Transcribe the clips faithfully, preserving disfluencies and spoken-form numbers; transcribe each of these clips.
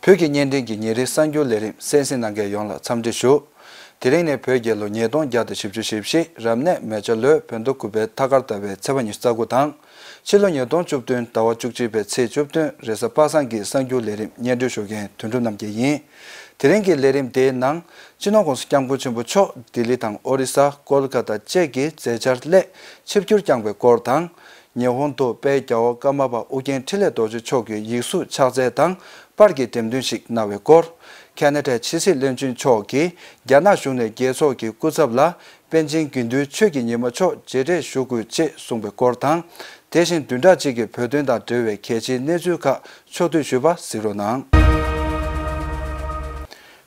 བོད་ཀྱི་བརྙན་འཕྲིན་གྱི་ཉིན་རེའི་གསར་འགྱུར་ལས་རིམ་གསན་གཟིགས་གནང་མཁན་ཡོངས་ལ་འཚམས་འདྲི་ཞུ། དེ་རིང་ནི་བོད་རྒྱལ་ལོ་ཉིས་སྟོང་བརྒྱ་དང་བཞི་བཅུ་ཞེ་བཞི། རབ་གནས་མེ་བྱ་ལོའི་བོད་ཟླ་དགུ་པའི་ཐ་སྐར་ཟླ་བའི་ཚེས་པ་ཉི་ཤུ་རྩ་དགུ་དང་། ཕྱི་ལོ་ཉིས་སྟོང་བཅུ་བདུན་ཟླ་བ་བཅུ་གཅིག་པའི་ཚེས་བཅུ་བདུན་རེས་གཟའ་པ་སངས་ཀྱི་གསར་འགྱུར་ལས་རིམ་སྙན་སྒྲོན་ཞུ་མཁན་དོན་གྲུབ་རྣམ་རྒྱལ་ཡིན། དེ་རིང་གི་ལས་རིམ་དེའི་ནང་། སྤྱི་ནོར་༸གོང་ས་༸སྐྱབས་མགོན་ཆེན་པོ་མཆོག་ལྡི་ལི་དང་ཨོ་རི་ས། ཀོལ་ཀ་ཏ་བཅས་ཀྱི་མཛད་འཆར་སླད་ཆིབས་བསྒྱུར་བསྐྱངས་པའི་སྐོར་དང་། ཉི་ཧོང་དུ་དཔལ་རྒྱལ་བ་ཀརྨ་པ་ཨོ་རྒྱན་འཕྲིན་ལས་རྡོ་རྗེ་མཆོག་གི་ཡིག་གཟུགས་ཕྱག་འཚལ་དང་པར་གྱི་འགྲེམས་སྟོན་ཞིག་གནང་བའི་སྐོར། ཁ་ན་ཌའི་ཕྱི་སྲིད་བློན་ཆེན་མཆོག་གིས་རྒྱ་ནག་གཞུང་ནས་རྒྱལ་ཚོགས་ཀྱི་སྐུ་ཚབ་ལ་པཎ་ཆེན་དགེ་འདུན་ཆོས་ཀྱི་ཉི་མ་མཆོག་མཇལ་འཕྲད་ཞུ་དགོས་ཅེས་གསུངས་པའི་སྐོར་དང་། དེ་བཞིན་བདུན་ཕྲག་གཅིག་གི་བོད་དོན་དང་འབྲེལ་བའི་གལ་ཆེའི་གནས་ཚུལ་ཁག་ཕྱོགས་བསྡུས་ཞུས་པ་གཟིགས་རོགས་གནང་།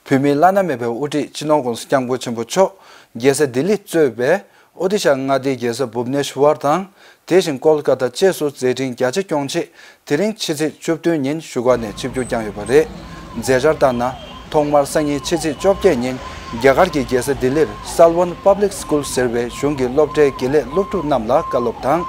བོད་མིའི་བླ་ན་མེད་པའི་དབུ་ཁྲིད་སྤྱི་ནོར་༸གོང་ས་༸སྐྱབས་མགོན་ཆེན་པོ་མཆོག་རྒྱལ་ས་ལྡི་ལི་གཙོས་པའི་ཨོ་ཏི་ཤ་མངའ་སྡེའི་རྒྱལ་ས་བུབ་ནེ་ཤུ་ཝར་དང་། དེ་བཞིན་ཀོལ་ཀ་ཏ་བཅས་སུ་མཛད་འཕྲིན་རྒྱ་ཆེ་སྐྱོང་ཆེད། དེ་རིང་ཕྱི་ཚེས་བཅུ་བདུན་ཉིན་བཞུགས་སྒར་ནས་ཆིབས་བསྒྱུར་བསྐྱངས་ཡོད་པ་རེད། མཛད་འཆར་ལྟར་ན། ཐོག་མར་སང་ཉིན་ཕྱི་ཚེས་བཅོ་བརྒྱད་ཉིན་རྒྱ་གར་གྱི་རྒྱལ་ས་ལྡི་ལིར་Salwan Public School ཟེར་བའི་གཞུང་གི་སློབ་གྲྭའི་དགེ་ལས་སློབ་ཕྲུག་རྣམས་ལ་བཀའ་སློབ་དང་།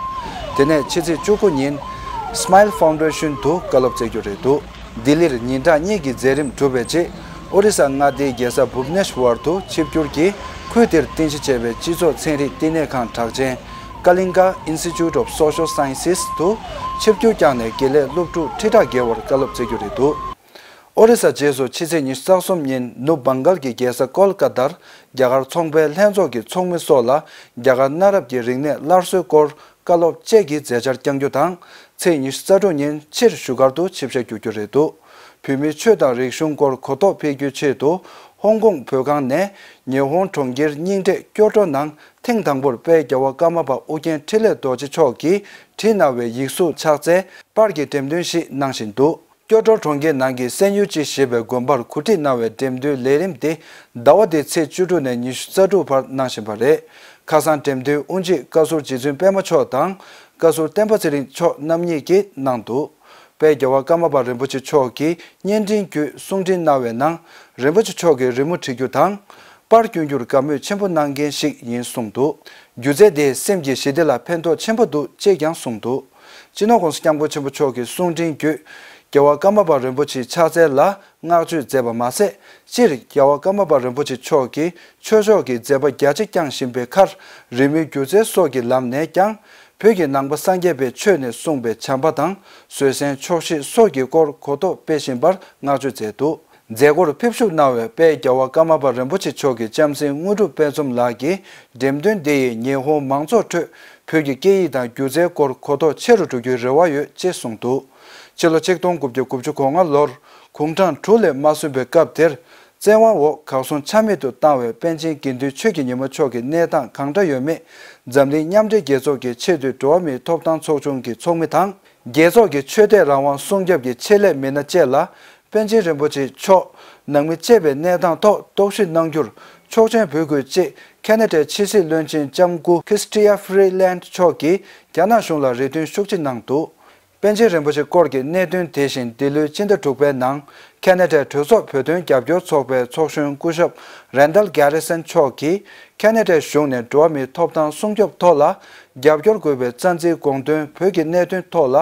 དེ་ནས་ཕྱི་ཚེས་བཅུ་དགུ་ཉིན་Smile Foundation དུ་བཀའ་སློབ་སྩལ་རྒྱུ་རེད་འདུག་ལྡི་ལིར་ཉིན་གྲངས་གཉིས་ཀྱི་མཛད་རིམ་གྲུབ་པའི་རྗེས། ཨོ་རི་ས་མངའ་སྡེའི་རྒྱལ་ས་བུབ་ནེ་ཤུ་ཝར་དུ་ཆིབས་བསྒྱུར་གྱིས་ཁུལ་དེར་རྟེན་གཞི་བྱས་པའི་སྤྱི་ཚོགས་ཚན་རིག་བསྟི་གནས་ཁང་གྲགས་ཅན་Kalinga Institute of Social Sciences དུ་ཆིབས་བསྒྱུར་བསྐྱངས་ནས་དགེ་ལས་སློབ་ཕྲུག་ཁྲི་ཕྲག་བརྒལ་བར་བཀའ་སློབ་སྩལ་རྒྱུ་རེད་འདུག་ཨོ་རི་ས་རྗེས་སུ་ཕྱི་ཚེས་ཉི་ཤུ་རྩ་གསུམ་ཉིན་ནུབ་བང་གལ་གྱི་རྒྱལ་ས་ཀོལ་ཀ་ཏར་རྒྱ་གར་ཚོང་པའི་ལྷན་ཚོགས་ཀྱི་ཚོགས་མི་སོགས་ལ་རྒྱ་གར་གནའ་རབས་ཀྱི་རིག་གནས་སླར་གསོའི་སྐོར་བཀའ་སློབ་བཅས་ཀྱི་མཛད་འཆར་བསྐྱང་རྒྱུ་དང་། ཚེས་ཉི་ཤུ་རྩ་དྲུག་ཉིན་ཕྱིར་བཞུགས་སྒར་དུ་ཆིབས་ཞལ་བསྒྱུར་རྒྱུ་རེད་འདུག་བོད་མིའི་ཆོས་དང་རིག་གཞུང་སྐོར་གོ་རྟོགས་སྤེལ་རྒྱུའི་ཆེད་དུ་ཧོང་ཀོང་བོད་ཁང་ནས་ཉི་ཧོང་གྲོང་ཁྱེར་རྙིང་གྲས་ཀྱོ་ཀྲོ་ནང་ཐེངས་དང་པོར་དཔལ་རྒྱལ་བ་ཀརྨ་པ་ཨོ་རྒྱན་འཕྲིན་ལས་རྡོ་རྗེ་མཆོག་གིས་བྲིས་གནང་བའི་ཡིག་གཟུགས་ཕྱག་འཚལ་པར་གྱི་འགྲེམས་སྟོན་ཞིག་གནང་བཞིན་འདུག་ཀྱོ་ཀྲོ་གྲོང་ཁྱེར་ནང་གི་སན་ཡུ་ཅི་ཞེས་པའི་དགོན་པར་གོ་སྒྲིག་གནང་བའི་འགྲེམས་སྟོན་ལས་རིམ་དེ་ཟླ་བ་འདིའི་ཚེས་བཅུ་དྲུག་ནས་ཉི་ཤུ་རྩ་དྲུག་བར་གནང་བཞིན་པ་རེད། ཁ་སང་འགྲེམས་སྟོན་དབུ་འབྱེད་བཀའ་ཟུར་རྗེ་བཙུན་པད་མ་མཆོག་དང་། བཀའ་ཟུར་བསྟན་པ་ཚེ་རིང་མཆོག་རྣམ་གཉིས་ཀྱིས་གནང་འདུག་དཔལ་རྒྱལ་བ་ཀརྨ་པ་རིན་པོ་ཆེ་མཆོག་གིས་བརྙན་འཕྲིན་བརྒྱུད་གསུང་འཕྲིན་གནང་བའི་ནང་། རིན་པོ་ཆེ་མཆོག་གིས་རི་མོ་བྲི་རྒྱུ་དང་། པར་སྐྱོན་རྒྱུར་དགའ་མོས་ཆེན་པོ་གནང་མཁན་ཞིག་ཡིན་གསུངས་འདུག་སྒྱུ་རྩལ་དེས་སེམས་ཀྱི་ཞི་བདེ་ལ་ཕན་ཐོགས་ཆེན་པོ་འདུག་ཅེས་ཀྱང་གསུངས་འདུག་སྤྱི་ནོར་༸གོང་ས་༸སྐྱབས་མགོན་ཆེན་པོ་མཆོག་གི་གསུང་འཕྲིན་བརྒྱུད། རྒྱལ་བ་ཀརྨ་པ་རིན་པོ་ཆེའི་ཕྱག་འཚལ་ལ་བསྔགས་བརྗོད་མཛད་པ་མ་ཟད། སྤྱིར་རྒྱལ་བ་ཀརྨ་པ་རིན་པོ་ཆེ་མཆོག་གིས་ཆོས་ཕྱོགས་ཀྱི་མཛད་པ་རྒྱ་ཆེ་བསྐྱངས་བཞིན་པའི་ཁར། རི་མོའི་སྒྱུ་རྩལ་སོགས་ཀྱི་ལམ་ནས་ཀྱང་། བོད་ཀྱི་ནང་པ་སངས་རྒྱས་པའི་ཆོས་ནས་གསུངས་པའི་བྱམས་པ་དང་བཟོད་བསྲན་ཆོག་ཤེས་སོགས་ཀྱི་སྐོར་གོ་རྟོགས་སྤེལ་བཞིན་པར་བསྔགས་བརྗོད་མཛད་འདུག་མཛད་སྒོར་ཕེབས་ཞུགས་གནང་བའི་དཔལ་རྒྱལ་བ་ཀརྨ་པ་རིན་པོ་ཆེ་མཆོག་གི་ལྕམ་སྲིང་དངོས་གྲུབ་དཔལ་འཛོམས་ལགས་ཀྱིས། འགྲེམས་སྟོན་འདི་ཡིས་ཉི་ཧོང་མང་ཚོགས་ཁྲོད་བོད་ཀྱི་སྐད་ཡིག་དང་སྒྱུ་རྩལ་སྐོར་གོ་རྟོགས་ཆེ་རུ་འགྲོ་རྒྱུའི་རེ་བ་ཡོད་ཅེས་གསུངས་འདུག་ཕྱི་ལོ་ཆིག་སྟོང་དགུ་བརྒྱ་དགུ་བཅུ་གོ་ལྔ་ལོར་གུང་གྲངས་དྲུག་ལས་མ་སོན་པའི་སྐབས་དེར། བཙན་དབང་འོག་གར་སོང་ཆ་མེད་དུ་བཏང་བའི་པཎ་ཆེན་དགེ་འདུན་ཆོས་ཀྱི་ཉི་མ་མཆོག་གི་གནས་སྟངས་གང་འདྲ་ཡོད་མེད། འཛམ་གླིང་མཉམ་འབྲེལ་རྒྱལ་ཚོགས་ཀྱི་ཆེས་མཐོའི་འགྲོ་བ་མིའི་ཐོབ་ཐང་ཚོགས་ཆུང་གི་ཚོགས་མི་དང་། རྒྱལ་ཚོགས་ཀྱི་ཆོས་དད་རང་དབང་སྲུང་སྐྱོབ་ཀྱི་ཆེད་ལས་མི་སྣ་བཅས་ལ། པཎ་ཆེན་རིན་པོ་ཆེ་མཆོག་ནང་མི་བཅས་པའི་གནས་སྟངས་ཐོག་རྟོག་ཞིབ་གནང་རྒྱུར་ཆོག་མཆན་འབུལ་དགོས་ཅེས་ཁ་ན་ཌའི་ཕྱི་སྲིད་བློན་ཆེན་ལྕམ་སྐུ་Chrystia Freeland མཆོག་གིས་རྒྱ་ནག་གཞུང་ལ་རེ་འདུན་ཤུགས་ཆེ་གནང་འདུག་པཎ་ཆེན་རིན་པོ་ཆེ་སྐོར་གྱི་གནད་དོན་དེ་བཞིན་འདི་ལོའི་སྤྱི་ཟླ་དྲུག་པའི་ནང་ཁ་ན་ཌའི་གྲོས་ཚོགས་བོད་དོན་རྒྱབ་སྐྱོར་ཚོགས་པའི་ཚོགས་གཞོན་སྐུ་ཞབས་Randall Garrison མཆོག་གིས་ཁ་ན་ཌའི་གཞུང་ནས་འགྲོ་བ་མིའི་ཐོབ་ཐང་སྲུང་སྐྱོབ་ཐོག་ལ་རྒྱབ་སྐྱོར་དགོས་པའི་རྩ་འཛིན་དགོངས་དོན་བོད་ཀྱི་གནད་དོན་ཐོག་ལ་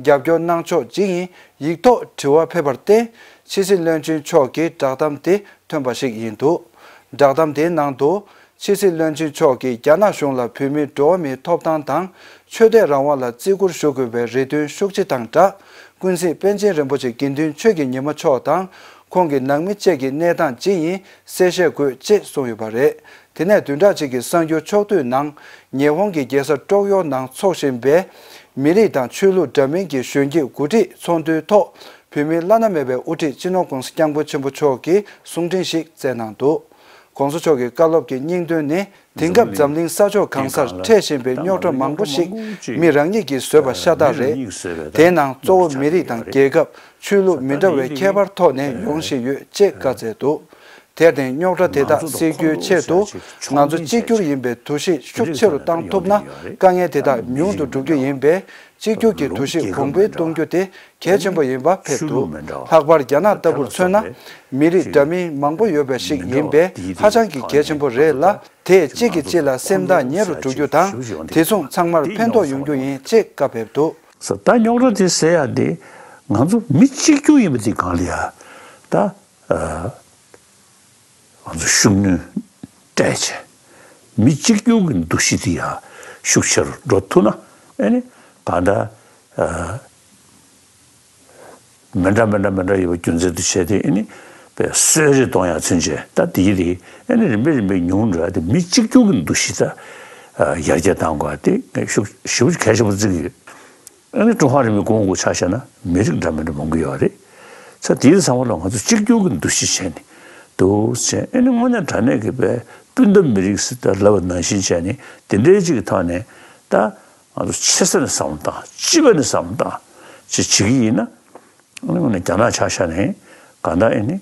རྒྱབ་སྐྱོར་གནང་ཕྱོགས་ཇི་ཡིན་ཡིག་ཐོག་དྲི་བ་ཕེབས་པར་བརྟེན། ཕྱི་སྲིད་བློན་ཆེན་མཆོག་གིས་བསྒྲགས་གཏམ་དེ་ཐོན་པ་ཞིག་ཡིན་འདུག་བསྒྲགས་གཏམ་དེའི་ནང་དུ། ཕྱི་སྲིད་བློན་ཆེན་མཆོག་གིས་རྒྱ་ནག་གཞུང་ལ་བོད་མིའི་འགྲོ་བ་མིའི་ཐོབ་ཐང་དང་ཆོས་དད་རང་དབང་ལ་བརྩི་བཀུར་ཞུ་དགོས་པའི་རེ་འདུན་ཤུགས་ཆེ་དང་སྦྲགས། ཀུན་གཟིགས་པཎ་ཆེན་རིན་པོ་ཆེ་དགེ་འདུན་ཆོས་ཀྱི་ཉི་མ་མཆོག་དང་ཁོང་གི་ནང་མི་བཅས་ཀྱི་གནས་སྟངས་ཇི་ཡིན་གསལ་བཤད་དགོས་ཅེས་གསུངས་ཡོད་པ་རེད། དེ་ནས་བདུན་ཕྲག་གཅིག་གི་གསར་འགྱུར་ཕྱོགས་བསྡུས་ནང་། ཉི་ཧོང་གི་རྒྱལ་ས་ཀྲོག་ཡོ་ནང་འཚོགས་བཞིན་པའི་མི་རིགས་དང་ཆོས་ལུགས་འདྲ་མིན་གྱི་གཞོན་སྐྱེས་འགོ་ཁྲིད་ཚོགས་འདུའི་ཐོག་བོད་མིའི་བླ་ན་མེད་པའི་དབུ་ཁྲིད་སྤྱི་ནོར་༸གོང་ས་༸སྐྱབས་མགོན་ཆེན་པོ་མཆོག་གིས་གསུང་འཕྲིན་ཞིག་བསྩལ་གནང་འདུག ༸གོང་ས་མཆོག་གི་བཀའ་སློབ་ཀྱི་སྙིང་དོན་ནི། དེང་སྐབས་འཛམ་གླིང་ས་ཕྱོགས་གང་སར་འཕྲད་བཞིན་པའི་རྙོག་དྲ་མང་པོ་ཞིག་མི་རང་ཉིད་ཀྱིས་བཟོས་པ་ཤ་སྟག་རེད། དེའི་ནང་གཙོ་བོ་མི་རིགས་དང་རྒྱལ་ཁབ། ཆོས་ལུགས་མི་འདྲ་བའི་ཁྱད་པར་ཐོག་ནས་ཡོང་བཞིན་ཡོད་ཅེས་བཀའ་སྩལ་འདུག་དེར་བརྟེན་རྙོག་དྲ་དེ་དག་སེལ་རྒྱུའི་ཆེད་དུ་ང་ཚོ་གཅིག་གྱུར་ཡིན་པའི་འདུ་ཤེས་ཤུགས་ཆེ་རུ་བཏང་ཐུབ་ན་དཀའ་ངལ་དེ་དག་ཉུང་དུ་འགྲོ་རྒྱུ་ཡིན་པས་གཅིག་གྱུར་གྱི་འདུ་ཤེས་གོང་འཕེལ་གཏོང་རྒྱུ་དེ་གལ་ཆེན་པོ་ཡིན་པ་ཕེབས་འདུག་ལྷག་པར་རྒྱ་ནག་ལྟ་བུར་མཚོན་ན་མི་རིགས་འདྲ་མིན་མང་པོ་ཡོད་པ་ཞིག་ཡིན་པས་ཧ་ཅང་གི་གལ་ཆེན་པོ་རེད་ལ། དེས་གཅིག་གིས་གཅིག་ལ་སེམས་ཐག་ཉེ་རུ་འགྲོ་རྒྱུ་དང་དེ་མཚུངས་ཚང་མར་ཕན་ཐོགས་ཡོང་རྒྱུ་ཡིན་ཅེས་བཀའ་ཕེབས་འདུག་ད་རྙོག་དྲ་དེ་སེལ་ཡ་དེ་ང་ཚོ་མི་གཅིག་གྱུར་ཡིན་པ་དེ་སྒང་ལ་ཡ། ད་ཨ་ང་ཚོ་ཤུགས་སྣོན་སྤྲད་བྱས། མི་གཅིག་གྱུར་གྱི་འདུ་ཤེས་དེ་ཡང་ཤུགས་ཆེ་རུ་འགྲོ་ཐུབ་ན། ཨེ་ནི་གང་ལྟར་ཨ་མི་འདྲ་མི་འདྲ་མི་འདྲ་ཡོད་པ་རྒྱུ་མཚན་དུ་བྱས་ཏེ། ཨེ་ནི་པའི་གསོད་རེས་གཏོང་ཡག་ཚུན་ཆད། ད་དེ་རེད། ཨེ་ནི་རིམ་པས་རིམ་པས་ཉུང་འགྲོ་ཡག་དེ། མི་གཅིག་གྱུར་གྱི་འདུ་ཤེས་ད་ཡར་རྒྱས་གཏང་དགོས་ཡག་དེ་ངས་ཤུགས་ཞེ་པོ་གལ་ཆེན་པོ་བརྩི་གི་ཡོད། ཨ་ནི་ཀྲུང་ཧྭ་རིང་ལུགས་གོང་དུ་ཆ་བཞག་ན་མི་རིགས་འདྲ་མི་འདྲ་མང་པོ་ཡོད་རེད། ཚ་དེའི་ཚང་མ་ལ་ང་ཚོ་གཅིག་གྱུར་གྱི་འདུ་ཤེས་བྱས་ནས་འདུག་ཟེར། ཨ་ནི་དངོས་གནས་དྲང་གནས་ཀྱི་པའི་སྤུན་ཟླ་མི་རིགས་ཟེར་ད་ལབ་པ་ནང་བཞིན་བྱས་ནས། དེ་འདྲའི་ཅིག་གི་ཐོག་ནས་ད་ང་ཚོ་ཆེ་ས་ནས་བསམ་བློ་བཏང་། སྤྱི་པ་ནས་བསམ་བློ་བཏང་ཅིག་བྱེད་ཀྱི་ཡིན་ན། ཨ་ནི་དངོས་གནས་རྒྱ་ནག་ཆ་བཞག་ནས་གང་ལྟར་ཨ་ནི་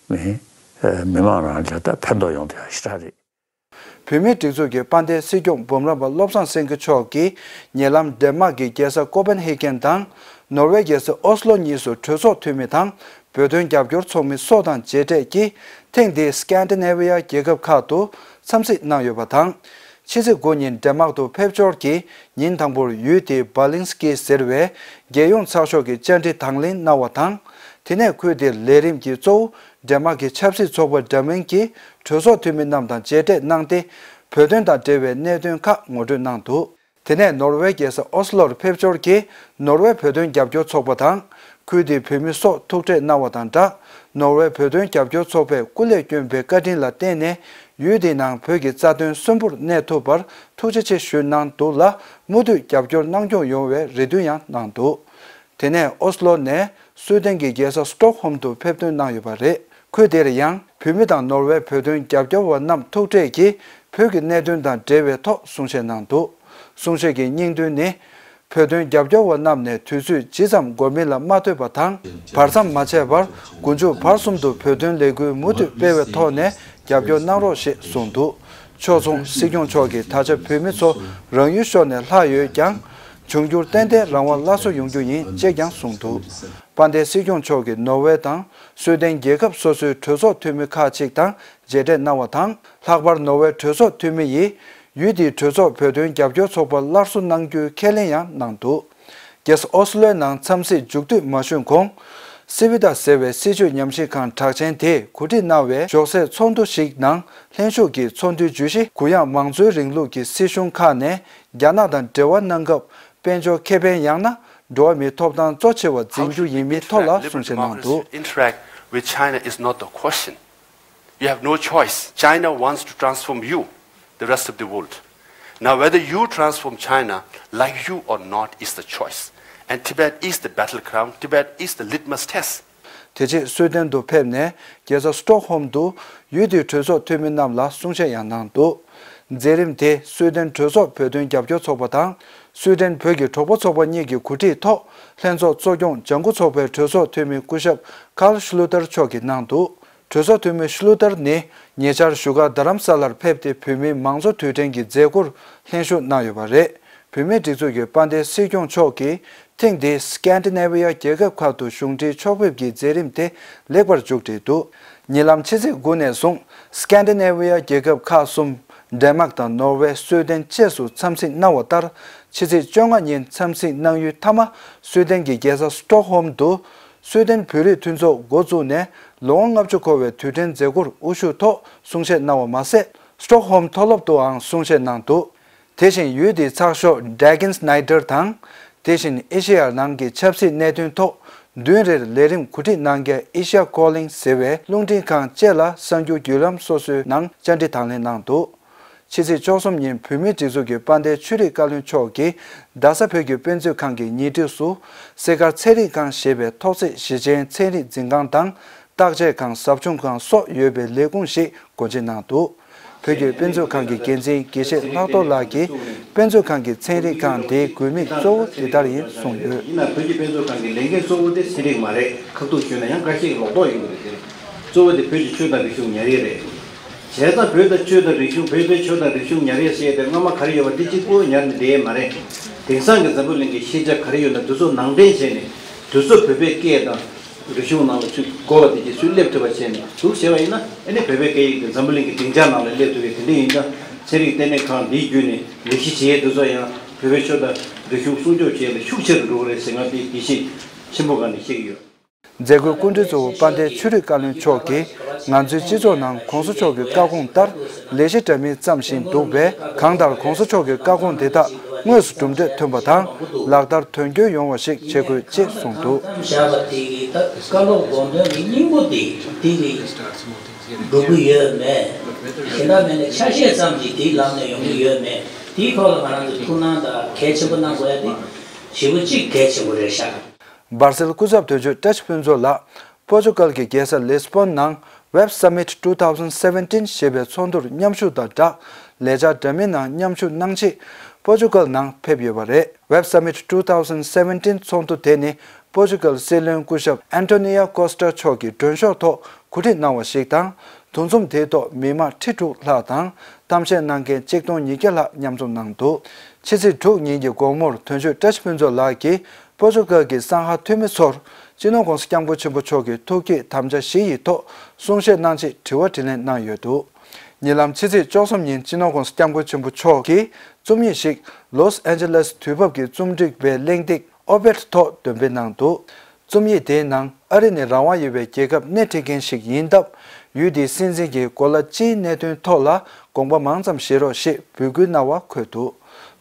མི་མི་མང་རང་ལ་ད་ཕན་ཐོགས་ཡོང་བསྡད་ཡག་ཞེ་དྲག་རེད། བོད་མིའི་སྒྲིག་འཛུགས་ཀྱི་དཔལ་ལྡན་སྲིད་སྐྱོང་འབུམ་རམས་པ་བློ་བཟང་སེང་གེ་མཆོག་གིས་ཉེ་ལམ་ཌེན་མག་གི་རྒྱལ་ས་ཀོ་པན་ཧེ་གྷན་དང་ནོར་ཝེ་རྒྱལ་ས་ཨོ་སི་ལོ་གཉིས་སུ་གྲོས་ཚོགས་འཐུས་མི་དང་བོད་དོན་རྒྱབ་སྐྱོར་ཚོགས་མི་སོགས་དང་མཇལ་འཕྲད་ཀྱིས། ཐེངས་འདིའི་སི་ཀན་ཌི་ནེ་ཝི་ཡ་རྒྱལ་ཁབ་ཁག་ཏུ་འཚམས་གཟིགས་གནང་ཡོད་པ་དང་། ཕྱི་ཚེས་དགུ་ཉིན་ཌེན་མག་ཏུ་ཕེབས་འབྱོར་གྱིས། ཉིན་དང་པོར་ཡུལ་དེའི་བྷ་ལིང་སི་ཀི་ཟེར་བའི་རྒྱལ་ཡོངས་ཚགས་ཤོག་གི་བཅར་འདྲི་དང་ལེན་གནང་བ་དང་། དེ་ནས་ཁུལ་དེར་ལས་རིམ་གྱི་གཙོ་བོ་ཌེན་མག་གི་ཆབ་སྲིད་ཚོགས་པ་འདྲ་མིན་གྱི་གྲོས་ཚོགས་འཐུས་མི་རྣམས་དང་མཇལ་འཕྲད་གནང་སྟེ། བོད་དོན་དང་འབྲེལ་བའི་གནད་དོན་ཁག་ངོ་སྤྲོད་གནང་འདུག་དེ་ནས་ནོར་ཝེ་རྒྱལ་ས་ཨོ་སི་ལོར་ཕེབས་འབྱོར་གྱིས། ནོར་ཝེ་བོད་དོན་རྒྱབ་སྐྱོར་ཚོགས་པ་དང་། ཁུལ་དེའི་བོད་མི་སོགས་ཐུག་འཕྲད་གནང་བ་དང་སྦྲགས། ནོར་ཝེ་བོད་དོན་རྒྱབ་སྐྱོར་ཚོགས་པས་སྐུ་ལས་བསྐྱོན་པའི་བཀའ་དྲིན་ལ་བརྟེན་ནས། ཡུལ་དེའི་ནང་བོད་ཀྱི་རྩ་དོན་གསོན་པོར་གནས་ཐུབ་པར་ཐུགས་རྗེ་ཆེ་ཞུ་གནང་འདུག་ལ། མུ་མཐུད་རྒྱབ་སྐྱོར་གནང་སྐྱོང་ཡོང་བའི་རེ་འདུན་ཡང་གནང་འདུག་དེ་ནས་ཨོ་སི་ལོ་ནས་སུའེ་ཏེན་གྱི་རྒྱལ་ས་སི་ཀྲོག་ཧོམ་དུ་ཕེབས་ཐོན་གནང་ཡོད་པ་རེད། ཁུལ་དེར་ཡང་བོད་མི་དང་ནོར་ཝེ་བོད་དོན་རྒྱབ་སྐྱོར་བ་རྣམས་ཐུག་འཕྲད་ཀྱིས། བོད་ཀྱི་གནད་དོན་དང་འབྲེལ་བའི་ཐོག་གསུང་བཤད་གནང་འདུག་གསུང་བཤད་ཀྱི་སྙིང་དོན་ནི། བོད་དོན་རྒྱབ་སྐྱོར་བ་རྣམས་ནས་དུས་ཚོད་ཇི་ཙམ་འགོར་མིན་ལ་མ་ལྟོས་པ་དང་། བར་མཚམས་མ་ཆད་པར་དགུན་མཇུག་བར་གསུམ་དུ་བོད་དོན་ལས་འགུལ་མུ་མཐུད་སྤེལ་བའི་ཐོག་ནས་རྒྱབ་སྐྱོར་གནང་རོགས་ཞེས་གསུངས་འདུག་ཕྱོགས་མཚུངས་སྲིད་སྐྱོང་མཆོག་གིས། ད་ཆ་བོད་མི་ཚོ་རང་ཡུལ་ཤོར་ནས་ལྷག་ཡོད་ཀྱང་། འབྱུང་འགྱུར་ཏན་ཏན་རང་དབང་སླར་གསོ་ཡོང་རྒྱུ་ཡིན། ཅེས་ཀྱང་གསུངས་འདུག་དཔལ་ལྡན་སྲིད་སྐྱོང་མཆོག་གིས་ནོར་ཝེ་དང་སུའེ་ཏེན་རྒྱལ་ཁབ་སོ་སོའི་གྲོས་ཚོགས་འཐུས་མི་ཁག་ཅིག་དང་མཇལ་འཕྲད་གནང་བ་དང་། ལྷག་པར་ནོར་ཝེ་གྲོས་ཚོགས་འཐུས་མི་ཡིས། ཡུལ་དེའི་གྲོས་ཚོགས་བོད་དོན་རྒྱབ་སྐྱོར་ཚོགས་པ་སླར་གསོ་གནང་རྒྱུའི་ཁས་ལེན་ཡང་གནང་འདུག་རྒྱལ་ས་ཨོ་སི་ལོའི་ནང་འཚམས་གཟིགས་མཇུག་བསྡུས་མ་ཞུས་གོང་། སི་བི་ད་ཟེར་བའི་སྲིད་བྱུས་ཉམས་ཞིབ་ཁང་གྲགས་ཅན་དེས་གོ་སྒྲིག་གནང་བའི་ཞོགས་ཟས་ཚོགས་འདུ་ཞིག་ནང་། ལྷན་ཞུགས་ཀྱིས་ཚོགས་འདུའི་བརྗོད་གཞི། གུ་ཡངས་མང་གཙོའི་རིང་ལུགས་ཀྱི་སྲིད་གཞུང་ཁག་ནས་རྒྱ་ནག་དང་འབྲེལ་བ་གནང་སྐབས། དཔལ་འབྱོར་ཁེ་ཕན་ཡང་ན་འགྲོ་བ་མིའི་ཐོབ་ཐང་གཙོ་ཆེ་བ་འཛིན་རྒྱུ་ཡིན་མིན་ཐོག་ལ་གསུང་བཤད་གནང་འདུག How should we limit democracy to interact with China is not the question. You have no choice. China wants to transform you, the rest of the world. Now, whether you transform China like you or not is the choice. And Tibet is the battleground, Tibet is the litmus test. དེ་རྗེས་སུའེ་ཏེན་དུ་ཕེབས་ནས་རྒྱལ་ས་སི་ཀྲོག་ཧོམ་དུ་ཡུལ་དེའི་གྲོས་ཚོགས་འཐུས་མི་རྣམས་ལ་གསུང་བཤད་ཡང་གནང་འདུག་མཛད་རིམ་དེ་སུའེ་ཏེན་གྲོས་ཚོགས་བོད་དོན་རྒྱབ་སྐྱོར་ཚོགས་པ་དང་། སུའེ་ཏེན་བོད་ཀྱི་གྲོགས་པོ་ཚོགས་པ་གཉིས་ཀྱི་གོ་སྒྲིག་ཐོག་ལྷན་ཚོགས་གཙོ་སྐྱོང་ལྗང་ཁུ་ཚོགས་པའི་གྲོས་ཚོགས་འཐུས་མི་སྐུ་ཞབས་Carl Schlyter མཆོག་གིས་གནང་འདུག་གྲོས་ཚོགས་འཐུས་མི་Schlyter ནི་ཉེ་ཆར་བཞུགས་སྒར་རྡ་རམ་ས་ལར་ཕེབས་ཏེ་བོད་མིའི་མང་གཙོ་དུས་དྲན་གྱི་མཛད་སྒོར་ལྷན་ཞུགས་གནང་ཡོད་པ་རེད། བོད་མིའི་སྒྲིག་འཛུགས་ཀྱི་དཔལ་ལྡན་སྲིད་སྐྱོང་མཆོག་གིས། ཐེངས་འདིའི་སི་ཀན་ཌི་ནེ་ཝི་ཡ་རྒྱལ་ཁབ་ཁག་ཏུ་གཞུང་འབྲེལ་ཕྱོགས་ཕེབས་ཀྱི་མཛད་རིམ་དེ་ལེགས་པར་མཇུག་བསྒྲིལ་འདུག་ཉེ་ལམ་ཕྱི་ཚེས་དགུ་ནས་བཟུང་སི་ཀན་ཌི་ནེ་ཝི་ཡ་རྒྱལ་ཁབ་ཁག་གསུམ། ཌེན་མག་དང་ནོར་ཝེ། སུའེ་ཏེན་བཅས་སུ་འཚམས་གཟིགས་གནང་བ་ལྟར། ཕྱི་ཚེས་བཅོ་ལྔ་ཉིན་འཚམས་གཟིགས་གནང་ཡུལ་མཐའ་མ། སུའེ་ཏེན་གྱི་རྒྱལ་ས་སི་ཀྲོག་ཧོམ་དུ། སུའེ་ཏེན་བོད་རིགས་མཐུན་ཚོགས་འགོ་བཙུགས་ནས་ལོ་ངོ་ལྔ་བཅུ་འཁོར་བའི་དུས་དྲན་མཛད་སྒོར་དབུ་བཞུགས་ཐོག་གསུང་བཤད་གནང་བ་མ་ཟད། སི་ཀྲོག་ཧོམ་མཐོ་སློབ་ཏུའང་གསུང་བཤད་གནང་འདུག་དེ་བཞིན་ཡུལ་དེའི་ཚགས་ཤོག་Dagens Nyheter དང་། དེ་བཞིན་ཨེ་ཤེ་ཡ་ནང་གི་ཆབ་སྲིད་གནད་དོན་ཐོག་བདུན་རེར་ལས་རིམ་གོ་སྒྲིག་གནང་མཁན་Asia Calling ཟེར་བའི་རླུང་འཕྲིན་ཁང་བཅས་ལ་གསར་འགྱུར་བརྒྱུད་ལམ་སོ་སོའི་ནང་བཅར་འདྲི་དང་ལེན་གནང་འདུག་ཕྱི་ཚེས་བཅུ་གསུམ་ཉིན་བོད་མིའི་སྒྲིག་འཛུགས་ཀྱི་དཔལ་ལྡན་ཆོས་རིག་བཀའ་བློན་མཆོག་གིས་རྡ་ས་བོད་ཀྱི་དཔེ་མཛོད་ཁང་གི་ཉེ་འཁྲིས་སུ་སེ་གར་ཚན་རིག་ཁང་ཞེས་པའི་ཐོག་བརྩེགས་གཞི་ཅན་ཚན་རིག་འཛིན་ཁང་དང་། བརྟག་དཔྱད་ཁང་། ཟབ་སྦྱོང་ཁང་སོགས་ཡོད་པའི་ལས་ཁུངས་ཤིག་སྒོ་འབྱེད་གནང་འདུག་བོད་ཀྱི་དཔེ་མཛོད་ཁང་གི་འགན་འཛིན་དགེ་བཤེས་ལྷག་རྡོར་ལགས་ཀྱིས་དཔེ་མཛོད་ཁང་གི་ཚན་རིག་ཁང་དེའི་དགོས་དམིགས་གཙོ་བོ་འདི་ལྟར་ཡིན་གསུངས་ཡོད། ཡིན་ན་བོད་ཀྱི་དཔེ་མཛོད་ཁང་གི་ལས་འགན་གཙོ་བོ་དེ་ཚན་རིག་མ་རེད། ཁག་ཐུག་ཞུས་ན་ཡང་འགའ་ཤས་ཀྱིས་ལོག་རྟོག་ཡོང་གི་རེད་དེ། གཙོ་བོ་དེ་བོད་ཀྱི་ཆོས་དང་རིག་གཞུང་ཉར་ཡས་རེད། བྱས་ཙང་བོད་དང་ཆོས་དང་རིག་གཞུང་། བོད་པའི་ཆོས་དང་རིག་གཞུང་ཉར་ཡས་ཟེར་ཡས་དེ་སྔོན་མ་ག་རེ་ཡོད་པ་དེ་གཅིག་པོ་ཉར་ནས་བསྡད་ཡས་མ་རེད། དེང་སང་གི་འཛམ་བུ་གླིང་གི་ཤེས་བྱ་ག་རེ་ཡོད་ན་དེ་ཚོ་ནང་འདྲེན་བྱས་ནས། དེ་ཚོ་བོད་པའི་སྐད་དང་། རིག་གཞུང་ནང་ལ་ཚུར་གོ་བ་དེ་གྱིས་ཚུར་སླེབས་ཐུབ་པ་བྱས་ནས་འདུག་བྱས་པ་ཡིན་ན། ཨ་ནི་བོད་པའི་སྐད་ཡིག་དེ་འཛམ་བུ་གླིང་གི་སྡིངས་ཆ་ནང་ལ་སླེབས་ཐུབ་ཡས་དེ་འདྲ་ཡིན་ཙང་། ཚན་རིག་ལྟེ་གནས་ཁང་འདིའི་བརྒྱུད་ནས་ལས་གཞི་བྱེད་ཡས་དེ་ཚོ་ཡང་བོད་པའི་ཆོས་དང་རིག་གཞུང་སྲུང་སྐྱོབ་བྱེད་ཡས་ལ་ཤུགས་ཆེ་རུ་འགྲོ་གི་རེད་ཟེར། ང་དེ་དགེ་བཤེས་ཆེན་པོ་སྒང་ནས་བཤད་ཀྱི་ཡོད། མཛད་སྒོའི་སྐུ་མགྲོན་གཙོ་བོ་དཔལ་ལྡན་ཆོས་རིག་བཀའ་བློན་མཆོག་གིས། ང་ཚོའི་སྤྱི་ཚོགས་ནང་གོང་ས་མཆོག་གི་བཀའ་དགོངས་ལྟར་ལས་གཞི་འདྲ་མིན་བརྩམས་བཞིན་འདུག་པས། གང་ལྟར་གོང་ས་མཆོག་གི་བཀའ་དགོངས་དེ་དག་དངོས་སུ་གྲུབ་འབྲས་ཐོན་པ་དང་། ལག་བསྟར་དོན་འཁྱོལ་ཡོང་བ་ཞིག་བྱེད་དགོས་ཅེས་གསུངས་འདུག། བཞག་པ་དེ་གི་ད་བཀའ་སློབ་དགོངས་དོན་གྱི་སྙིང་པོ་དེ་དེ་གི་འགྲུབ་ཀྱི་ཡོད་མེད། དེ་འདྲ་མེད་ན་ཆ་ཤས་ཙམ་གྱིས་དེའི་ལམ་ནས་ཡོང་གི་ཡོད་མེད། དེའི་ཐོག་ལ་ང་རང་ཚོ་ཐུགས་སྣང་དང་གལ་ཆེན་པོ་གནང་དགོས་ཡ་དེ་ཞེ་པོ་ཅིག་གལ་ཆེན་པོ་རེད་ཤག། སྦར་སེལ་སྐུ་ཚབ་དོན་གཅོད་བཀྲ་ཤིས་ཕུན་ཚོགས་ལགས། པོར་ཅུ་གལ་གྱི་རྒྱལ་ས་ལིས་བོན་ནང་Web Summit two thousand seventeen ཞེས་པའི་ཚོགས་འདུར་མཉམ་ཞུགས་དང་སྦྲགས། ལས་འཆར་འདྲ་མིན་ནང་མཉམ་ཞུགས་གནང་ཆེད་པོར་ཅུ་གལ་ནང་ཕེབས་ཡོད་པ་རེད། Web Summit two thousand seventeen ཚོགས་འདུ་དེ་ནི་པོར་ཅུ་གལ་སྲིད་བློན་སྐུ་ཞབས་ཨན་ཏོ་ནི་ཡ་ཀོ་སི་ཏྲ་མཆོག་གིས་མགྲོན་ཤོག་ཐོག་གོ་སྒྲིག་གནང་བ་ཞིག་དང་། འདུ་འཛོམས་དེའི་ཐོག་མི་མང་ཁྲི་དྲུག་ལྷག་དང་། གཏམ་བཤད་གནང་མཁན་གཅིག་སྟོང་ཉིས་བརྒྱ་ལྷག་མཉམ་འཛོམས་གནང་འདུག། ཕྱི་ཚེས་དྲུག་ཉིན་གྱི་དགོང་མོར་དོན་གཅོད་བཀྲ་ཤིས་ཕུན་ཚོགས་ལགས་ཀྱིས་པོར་ཅུ་གལ་གྱི་གསང་བ་འཐུས་མི་ཚོར་སྤྱི་ནོར་༸གོང་ས་༸སྐྱབས་མགོན་ཆེན་པོ་མཆོག་གི་ཐུགས་བསྐྱེད་དམ་བཅའ་བཞི་ཡི་ཐོག་གསུང་བཤད་གནང་ཆེད་དྲི་བ་དྲིས་ལན་གནང་ཡོད་འདུག། ཉེ་ལམ་ཕྱི་ཚེས་བཅུ་གསུམ་ཉིན་སྤྱི་ནོར་༸གོང་ས་༸སྐྱབས་མགོན་ཆེན་པོ་མཆོག་གིས་རྩོམ་ཡིག་ཞིག་ལོས་ཨན་ཇེ་ལེས་དུས་བབ་ཀྱི་རྩོམ་སྒྲིག་པའི་གླེང་སྟེགས་ཨོ་པེད་ཐོག་འདོན་སྤེལ་གནང་འདུག། རྩོམ་ཡིག་དེའི་ནང་ཨ་རི་ནི་རང་དབང་ཡོད་པའི་རྒྱལ་ཁབ་སྣེ་ཁྲིད་མཁན་ཞིག་ཡིན་སྟབས། ཡུལ་དེའི་སྲིད་འཛིན་གྱིས་གོ་ལ་སྤྱིའི་གནད་དོན་ཐོག་ལ་དགོངས་པ་མང་ཙམ་བཞེས་རོགས་ཞེས་འབོད་སྐུལ་གནང་བ་འཁོད་འདུག།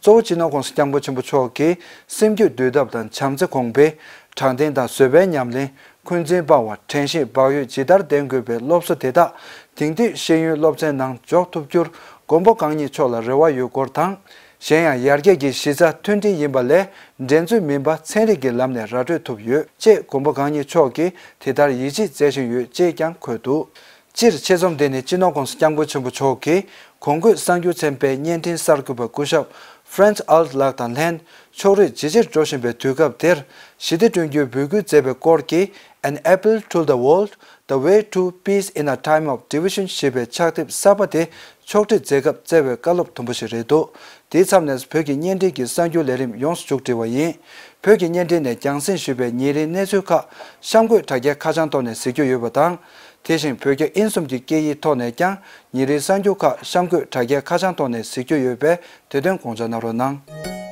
གཙོ་བོ་སྤྱི་ནོར་༸གོང་ས་༸སྐྱབས་མགོན་ཆེན་པོ་མཆོག་གིས་སེམས་རྒྱུད་འདུལ་ཐབས་དང་བྱམས་བརྩེ་གོང་འཕེལ། དྲང་བདེན་དང་བཟོད་པའི་ཉམས་ལེན། འཁོན་འཛིན་སྤངས་པ། དྲན་ཤེས་བག་ཡོད་ཇི་ལྟར་ལྡན་དགོས་པའི་སློབ་གསོ་དེ་དག་དེང་དུས་ཤེས་ཡོན་སློབ་ཚན་ནང་འཇོག་ཐུབ་རྒྱུར་མགོན་པོ་གང་ཉིད་མཆོག་ལ་རེ་བ་ཡོད་སྐོར་དང་། གཞན་ཡང་ཡར་རྒྱས་ཀྱི་གཞི་རྩ་མཐུན་སྒྲིལ་ཡིན་པ་ལས། འགྲན་རྩོད་མིན་པ་ཚན་རིག་གི་ལམ་ནས་ར་སྤྲོད་ཐུབ་ཡོད་ཅེས་མགོན་པོ་གང་ཉིད་མཆོག་གིས་དེ་ལྟར་ཡིད་ཆེས་མཛད་བཞིན་ཡོད་ཅེས་ཀྱང་འཁོད་འདུག། སྤྱིར་ཆེད་རྩོམ་འདི་ནི་སྤྱི་ནོར་༸གོང་ས་༸སྐྱབས་མགོན་ཆེན་པོ་མཆོག་གིས་གོང་འཁོད་གསར་འགྱུར་ཚན་པའི་བརྙན་འཕྲིན་གསར་འགོད་པ་སྐུ་ཞབས་Franz Alt ལགས་དང་ལྷན། ཕྱོགས་རིས་ཇེ་ཆེར་འགྲོ་བཞིན་པའི་དུས་སྐབས་འདིར་ཞི་བདེ་བསྐྲུན་རྒྱུའི་འབོད་སྐུལ་མཛད་པའི་སྐོར་གྱི་An Appeal to the World, The Way to Peace in a Time of Division ཞེས་པའི་ཕྱག་དེབ་གསར་པ་དེ་ཕྱོགས་སྒྲིག་མཛད་སྐབས་བསྩལ་བའི་བཀའ་སློབ་དུམ་བུ་ཞིག་རེད་འདུག། དེའི་མཚམས་ནས་བོད་ཀྱི་བརྙན་འཕྲིན་གྱི་གསར་འགྱུར་ལས་རིམ་ཡོངས་སུ་མཇུག་སྒྲིལ་བ་ཡིན། བོད་ཀྱི་བརྙན་འཕྲིན་ནས་རྒྱང་སྲིང་ཞུས་པའི་ཉིན་རེའི་གནས་ཚུལ་ཁག་གཤམ་འཁོད་དྲ་རྒྱའི་ཁ་བྱང་ཐོག་ནས་གཟིགས་རྒྱུ་ཡོད་པ་དང་། དེ་བཞིན་བོད་རྒྱ་དབྱིན་གསུམ་གྱི་སྐད་ཡིག་ཐོག་ནས་ཀྱང་ཉིན་རེའི་གསར་འགྱུར་ཁག་གཤམ་འཁོད་དྲ་རྒྱའི་ཁ་བྱང་ཐོག་ནས་གཟིགས་རྒྱུ་ཡོད་པས་དེ་དོན་དགོངས་འཇགས་གནང་རོགས་གནང་།